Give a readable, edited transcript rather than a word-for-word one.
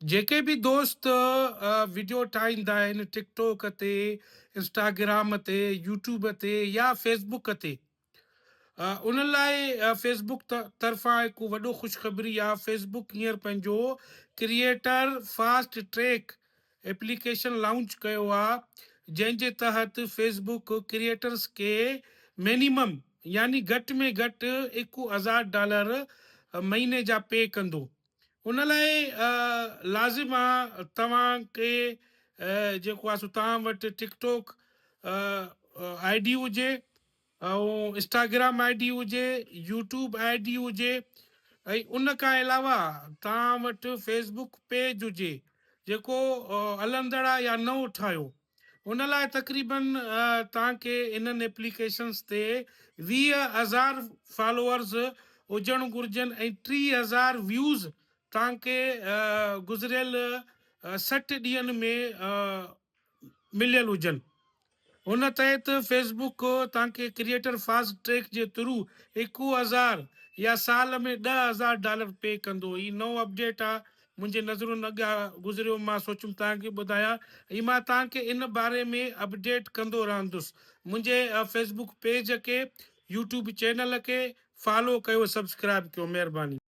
جيڪي به دوست وڊيو ٺاهيندا آهن ٽڪ ٽوڪ تي، انسٽاگرام تي، يوٽيوب تي يا فيس بڪ تي انهن لاء فيس بڪ طرفان هڪ وڏو خوشخبري آهي. فيس بڪ هينئر پنهنجو creator fast track application launch ڪيو آهي جنهن جي تحت فيس بڪ ڪريئيٽرز کي مينيمم يعني گهٽ ۾ گهٽ 1000 ڊالر مهيني جا پي ڪندو. ان لاء لازم آ توهان کي جيڪو آ سو توهان وٽ ٽڪ ٽوڪ I D هجي ۽ انسٽاگرام I D هجي يوٽيوب I D هجي ۽ ان کان علاوه توهان وٽ فيس بڪ پيج هجي جيڪو هلندڙ آ يا نئون ٺاهيو ان لاء تقريبن توهان کي انهن ايپليڪيشنز تي 20,000 فالوورز هجڻ گهرجن ۽ 30,000 ويوز توهان کي گذريل 60 ڏينهن ۾ مليل هجن. ان تحت فيس بڪ توهان کي ڪريئيٽر فاسٽ ٽريڪ جي ٿرو 1000 يا سال ۾ 10,000 ڊالر پي ڪندو. هي نئون اپڊيٽ آ منهنجي نظرن اڳيان گذريو مان سوچيم توهان کي ٻڌايان ۽ مان توهان کي ان باري ۾ اپڊيٽ ڪندو رهندس منهنجي فيسبوڪ پيج کي يوٽيوب چينل کي فالو ڪيو سبسڪرائب ڪيو مهرباني.